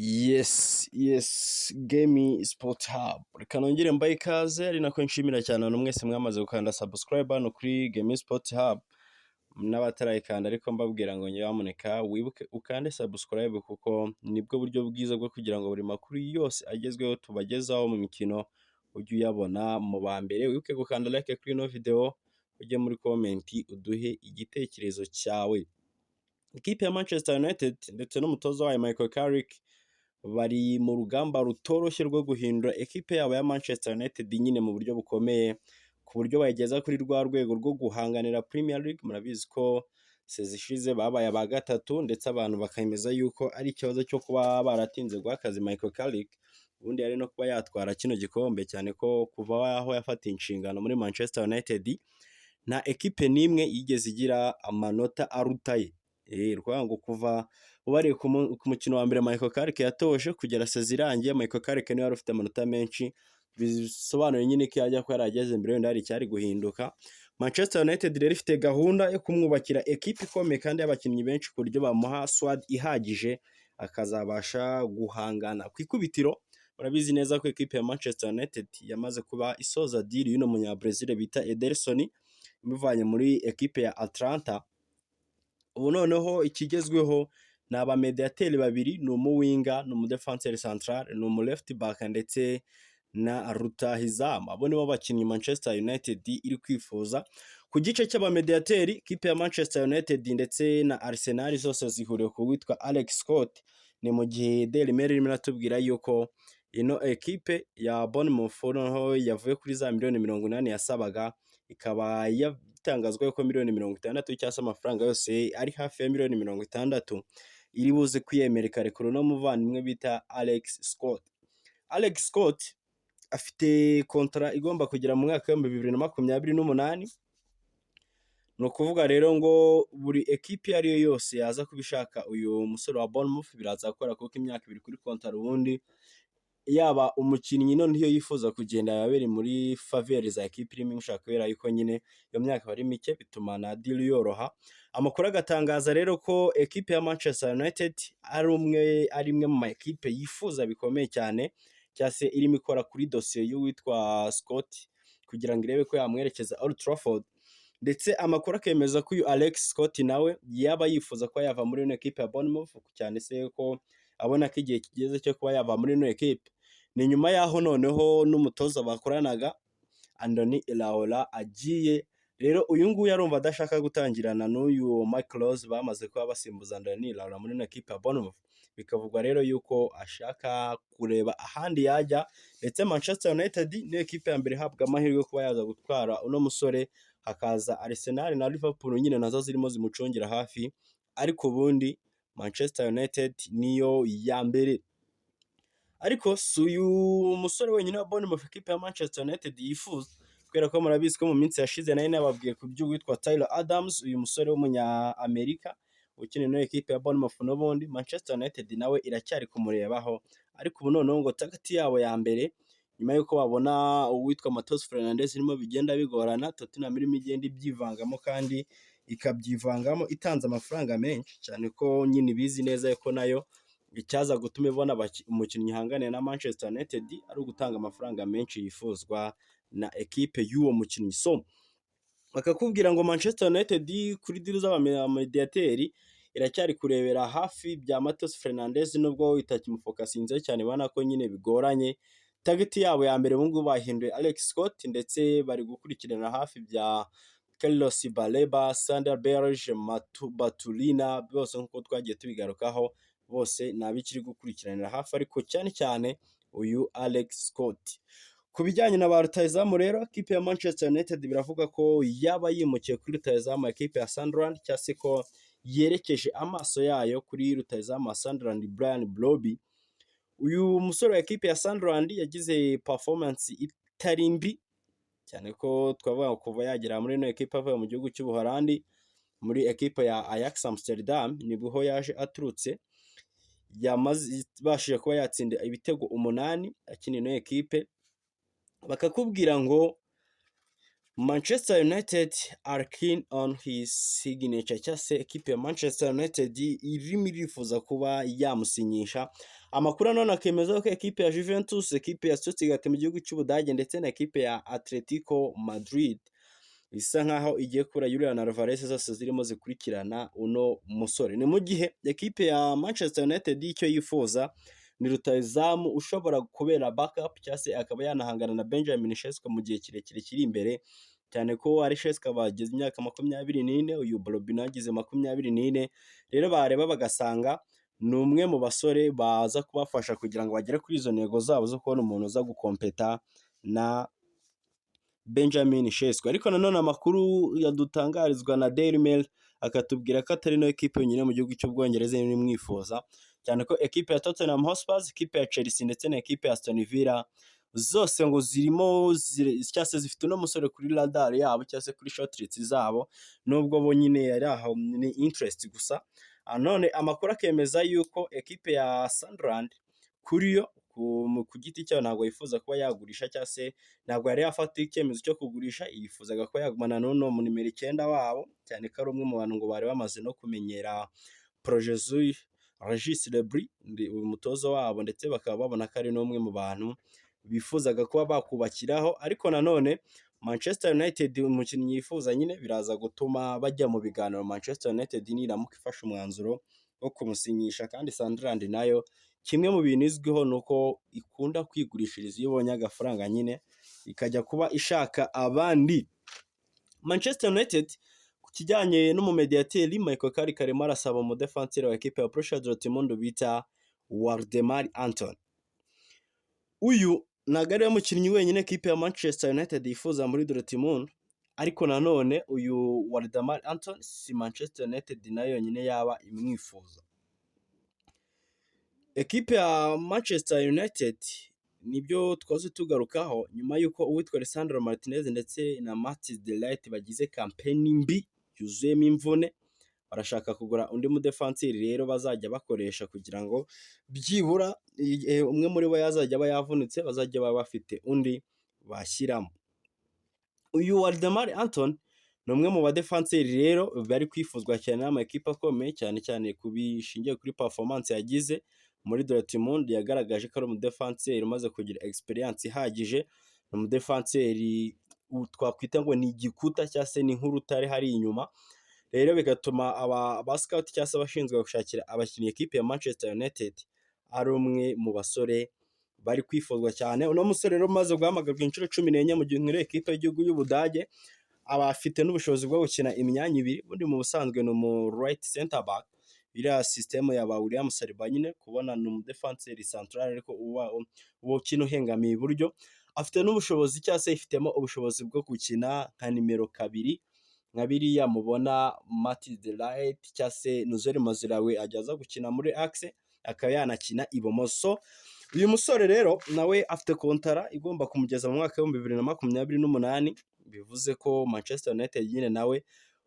Yes, Game Sport Hub. Reka nongere mbahe ikaze, ari nako nshimira cyane abantu mwese mwamaze gukanda subscribe hano kuri Game Sport Hub, n'abatarayikanda ariko mbabwira ngo nyamuneka wibuke ukande subscribe, kuko nibwo buryo bwiza bwo kugira ngo buri makuru yose agezweho tubagezaho mu mikino ujye uyabona mu ba mbere. Wibuke gukanda like kuri ino video, ujye muri comment uduhe igitekerezo cyawe. Ikipe ya Manchester United ndetse n'umutoza wayo Michael Carrick bari mu rugamba rutoroshye rwo guhindura ekipe yabo ya Manchester United nyine mu buryo bukomeye, ku buryo bayigeza kuri rwa rwego rwo guhanganira Premier League. Murabizi ko saison ishize babaye aba gatatu, ndetse abantu bakemeza yuko ari ikibazo cyo kuba baratinze guha akazi Michael Carrick. Ubundi yari no kuba yatwara kino gikombe, cyane ko kuva aho yafatiye inshingano muri Manchester United nta ekipe n'imwe yigeze igira amanota aruta ye. Ni ukuvuga ngo kuva ubariye ku mukino wa mbere Michael Carrick yatoje kugera saison irangiye, Michael Carrick niwe wari ufite amanota menshi, bisobanuye nyine ko yajya kuba yarageze mbere wenda hari icyari guhinduka. Manchester United rero ifite gahunda yo kumwubakira ekipe ikomeye kandi y'abakinnyi benshi, ku buryo bamuha squad ihagije akazabasha guhangana. Ku ikubitiro, murabizi neza ko ekipe ya Manchester United yamaze kuba isoza deal y'uno munya-Brazil bita Ederson, imuvanye muri ekipe ya Atlanta. Ubu noneho ikigezweho ni abamediateri babiri, ni umuwinger, ni umudefanseri central, ni umu left back ndetse na rutahizamu. Abo nibo bakinnyi Manchester United iri kwifuza. Ku gice cy'abamediateri, ikipe ya Manchester United ndetse na Arsenal zose zihuriye ku witwa Alex Scott. Ni mu gihe Daily Mail irimo iratubwira yuko ino ekipe ya Bournemouth noneho yavuye kuri za miliyoni 80 yasabaga, ikaba yatangazwa yuko miliyoni 60 cyangwa se amafaranga yose ari hafi ya miliyoni 60 iri buze kwiyemera ikarekura uno muvandimwe bita Alex Scott. Alex Scott afite contrat igomba kugera mu mwaka w'2028. Ni ukuvuga rero ngo buri ekipi iyo ari yo yose yaza kuba ishaka uyu musore wa Bournemouth biraza gukora, kuko imyaka 2 kuri contrat ubundi yaba umukinnyi noneho iyo yifuza kugenda biba biri muri faveur za ekipi irimo imushaka, kubera yuko nyine iyo myaka aba ari mike, bituma na deal yoroha. Amakuru agatangaza rero ko ekipe ya Manchester United ari imwe mu ma ekipe yifuza bikomeye cyane, cyangwa se irimo ikora kuri dosiye y'uwitwa Scott kugira ngo irebe ko yamwerekeza Old Trafford. Ndetse amakuru akemeza ko uyu Alex Scott nawe yaba yifuza kuba yava muri ino ekipe ya Bournemouth, cyane se ko abona ko igihe kigeze cyo kuba yava muri ino ekipe. Ni nyuma y'aho noneho n'umutoza bakoranaga Andoni Iraola agiye. Rero uyu nguyu arumva adashaka gutangirana n'uyu Mike Rose bamaze kuba basimbuza Andoni Iraola muri ino ekipe ya Bournemouth. Bikavugwa rero yuko ashaka kureba ahandi yajya, ndetse Manchester United niyo ekipe ya mbere ihabwa amahirwe yo kuba yaza gutwara uno musore, hakaza Arsenal na Liverpool nyine nazo zirimo zimucungira hafi, ariko ubundi Manchester United niyo ya mbere. Ariko si uyu musore wenyine wa Bournemouth ekipe ya Manchester United yifuza, kubera ko murabizi ko mu minsi yashize nari nababwiye ku by'uwitwa Tyler Adams, uyu musore w'umunya Amerika ukina ino ekipe ya Bournemouth. N'ubundi Manchester United nawe iracyari kumurebaho, ariko ubu noneho ngo target yabo ya mbere, nyuma y'uko babona uwitwa Matheus Fernandes irimo bigenda bigorana, Tottenham irimo igenda ibyivangamo kandi ikabyivangamo itanze amafaranga menshi, cyane ko nyine ibizi neza ko nayo icyaza gutuma ibona umukinnyi ihanganiye na Manchester United ari ugutanga amafaranga menshi yifuzwa na ekipe y'uwo mukinnyi. So bakakubwira ngo Manchester United kuri deal z'abamediateri iracyari kurebera hafi bya Matheus Fernandes, nubwo itakimufokasinzeho cyane, ubona ko nyine bigoranye. Target yabo ya mbere ubu ngubu bahinduye Alex Scott, ndetse bari gukurikirana hafi bya Carlos Baleba, Sander Berge, Baturina, bose nk'uko twagiye tubigarukaho, bose ni abikiri gukurikiranira hafi, ariko cyane cyane uyu Alex Scott. Ku bijyanye na ba rutahizamu rero, ekipe ya Manchester United biravuga ko yaba yimukiye kuri rutahizamu ekipe ya Sunderland, cyangwa se ko yerekeje amaso yayo kuri rutahizamu wa Sunderland, Brian Brobbey. Uyu musore wa ekipe ya Sunderland yagize performance itari mbi cyane, ko twavuga kuva yagera muri ino ekipe avuye mu gihugu cy'Ubuholandi muri ekipe ya Ajax Amsterdam, nibwo yaje aturutse, yabashije kuba yatsinda ibitego 8 akina ino ekipe. Bakakubwira ngo Manchester United are keen on his signature, cyangwa se ekipe ya Manchester United irimo irifuza kuba yamusinyisha. Amakuru nanone akemeza ko ekipe ya Juventus, ekipe ya Stuttgart mu gihugu cy'Ubudage ndetse na ekipe ya Atletico Madrid bisa nkaho igiye kura Julian Alvarez, zose zirimo zikurikirana uno musore. Ni mu gihe ekipe ya Manchester United icyo yifuza ni rutahizamu ushobora kubera backup cyangwa se akaba yanahangana na Benjamin Sesko mu gihe kirekire kiri imbere, cyane ko ari Sesko bageze imyaka 24, uyu Brobbey nawe agize 24. Rero bareba bagasanga ni umwe mu basore baza kubafasha kugira ngo bagere kuri izo ntego zabo zo kubona umuntu uza gukompeta na Benjamin Sesko. Ariko nanone amakuru yadutangarizwa na Daily Mail akatubwira ko atari no ekipe yonyine mu gihugu cy'Ubwongereza imwifuza, cyane ko ekipe ya Tottenham Hotspur, ekipe ya Chelsea ndetse na ekipe ya Aston Villa zose ngo zirimo cyangwa se zifite uno musore kuri radar yabo cyangwa se kuri shortlist zabo, nubwo bo nyine yari aho ni interest gusa. None amakuru akemeza yuko ekipe ya Sunderland kuri yo ku giti cyayo ntabwo yifuza kuba yagurisha cyangwa se ntabwo yari yafata icyemezo cyo kugurisha, yifuzaga kuba yagumana n'uno mu nimero 9 wabo, cyane ko ari umwe mu bantu ngo bari bamaze no kumenyera projet z'uyu Regis Le Bris, umutoza wabo, ndetse bakaba babona ko ari n'umwe mu bantu bifuzaga kuba bakubakiraho. Ariko nanone Manchester United umukinnyi yifuza nyine biraza gutuma bajya mu biganiro Manchester United niramuka ifashe umwanzuro wo kumusinyisha. Kandi Sunderland nayo kimwe mu bintu izwiho ni uko ikunda kwigurishiriza iyo ibonye agafaranga nyine ikajya kuba ishaka abandi. Manchester United ku kijyanye n'umumediyateri Michael Carrick arimo arasaba umudefanseri wa ekipe ya Borussia Dortmund bita Waldemar Anton. Uyu ntabwo ariwe mukinnyi wenyine ekipe ya Manchester United yifuza muri Dortmund, ariko nanone uyu Waldemar Anton si Manchester United nayo yonyine yaba imwifuza. Ekipe ya Manchester United nibyo twaze tugarukaho nyuma y'uko uwitwa Lisandro Martinez ndetse na Matthijs de Ligt bagize campaign mbi yuzuyemo imvune, barashaka kugura undi mudefanseri rero bazajya bakoresha kugira ngo byibura umwe muri bo yazajya aba yavunitse bazajya baba bafite undi bashyiramo. Uyu Waldemar Anton ni umwe mu badefanseri rero bari kwifuzwa cyane n'amakipe akomeye, cyane cyane ku bishingiye kuri performance yagize muri Dortmund. Yagaragaje ko ari umudefanseri umaze kugira experience ihagije, ni umudefanseri twakwita ngo ni igikuta cyangwa se ni nk'urutare hari inyuma. Rero bigatuma aba ba scout cyangwa se abashinzwe gushakira abakinnyi ekipe ya Manchester United ari umwe mu basore bari kwifuzwa cyane. Uno musore rero umaze guhamagarwa inshuro 14 mu gihe muri ekipe y'igihugu y'Ubudage, aba afite n'ubushobozi bwo gukina imyanya ibiri. Ubundi mu busanzwe ni umu right center back, iriya system ya ba William Saliba nyine, kubona ni umudefanseri central ariko uba ukina uhengamiye iburyo. Afite n'ubushobozi cyangwa se ifitemo ubushobozi bwo gukina nka nimero 2 nka biriya mubona Matthijs de Ligt cyangwa se Noussair Mazraoui ajya aza gukina muri axe, akaba yanakina ibumoso. Uyu musore rero nawe afite kontara igomba kumugeza mu mwaka w'2028, bivuze ko Manchester United nyine nawe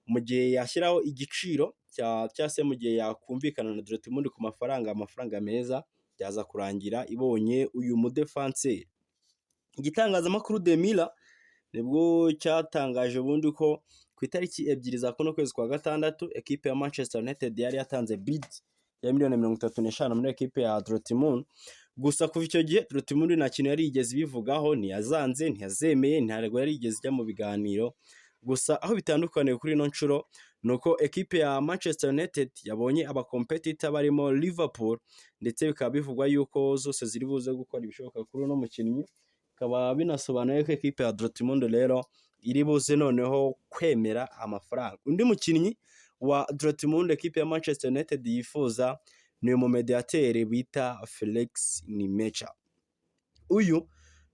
mu gihe yashyiraho igiciro cyangwa se mu gihe yakumvikana na Dortmund ku mafaranga, amafaranga meza, byaza kurangira ibonye uyu mudefanseri. Igitangazamakuru The Mirror nibwo cyatangaje ubundi ko ku itariki 2 za kuno kwezi kwa gatandatu ekipe ya Manchester United yari yatanze bid ya miliyoni 35 muri ekipe ya Dortmund. Gusa kuva icyo gihe Dortmund nta kintu yari yigeze ibivugaho, ntiyazanze, ntiyazemeye, ntabwo yari yigeze ijya mu biganiro. Gusa aho bitandukaniye kuri ino nshuro ni uko ekipe ya Manchester United yabonye abacompetitor barimo Liverpool, ndetse bikaba bivugwa yuko zose ziri buze gukora ibishoboka kuri uno mukinnyi. Bikaba binasobanuye ko ekipe ya Dortmund rero iri buze noneho kwemera amafaranga. Undi mukinnyi wa Dortmund ekipe ya Manchester United yifuza ni umumediateri bita Felix Nmecha. Uyu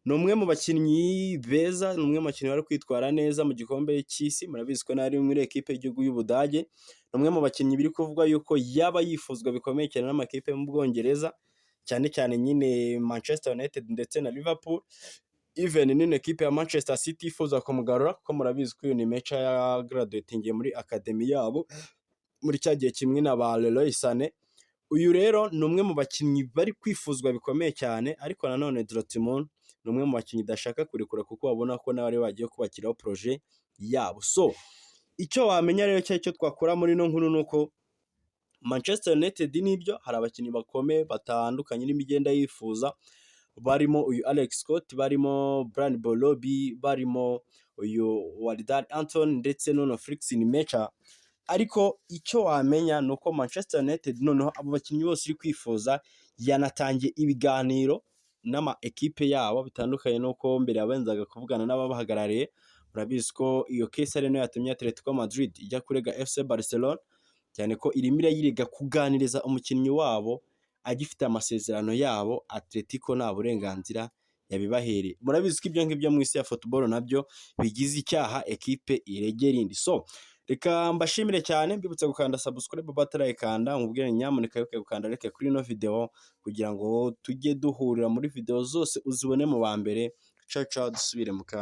ni umwe mu bakinnyi beza, ni umwe mu bakinnyi bari kwitwara neza mu gikombe cy'isi, murabizi ko nari muri ekipe y'igihugu y'Ubudage. Ni umwe mu bakinnyi biri kuvugwa yuko yaba yifuzwa bikomeye cyane n'amakipe yo mu Bwongereza, cyane cyane nyine Manchester United ndetse na Liverpool. Even n'ino ekipe ya Manchester City yifuza kumugarura, kuko murabizi ko uyu Nmecha yagraduatingiye muri academy yabo muri cya gihe kimwe na ba Leroy Sané. Uyu rero ni umwe mu bakinnyi bari kwifuzwa bikomeye cyane, ariko nanone Dortmund ni umwe mu bakinnyi idashaka kurekura kuko babona ko nawe ariwe bagiye kubakiraho projet yabo. So icyo wamenya rero cyangwa icyo twakora muri ino nkuru ni uko Manchester United nibyo, hari abakinnyi bakomeye batandukanye irimo igenda yifuza, barimo uyu Alex Scott, barimo Brian Brobbey, barimo uyu Waldar Anton ndetse n'uno Felix Nmecha. Ariko icyo wamenya ni uko Manchester United noneho abo bakinnyi bose iri kwifuza yanatangiye ibiganiro n'ama ekipe yabo, bitandukanye n'uko mbere yabanzaga kuvugana n'ababahagarariye. Urabizi ko iyo case ari nayo yatumye Atletico Madrid ijya kurega FC Barcelona, cyane ko irimo irayirega kuganiriza umukinnyi wabo agifite amasezerano yabo. Atletico nta burenganzira yabibahereye. Murabizi ko ibyo ngibyo mu isi ya football nabyo bigize icyaha, ekipe iregera indi. So reka mbashimire cyane, mbibutse gukanda subscribe batarayikanda, nkubwire nyamuneka yuko gukanda like kuri ino video kugira ngo tujye duhurira muri video zose uzibone mu ba mbere. Ciao ciao, dusubire mu kanya.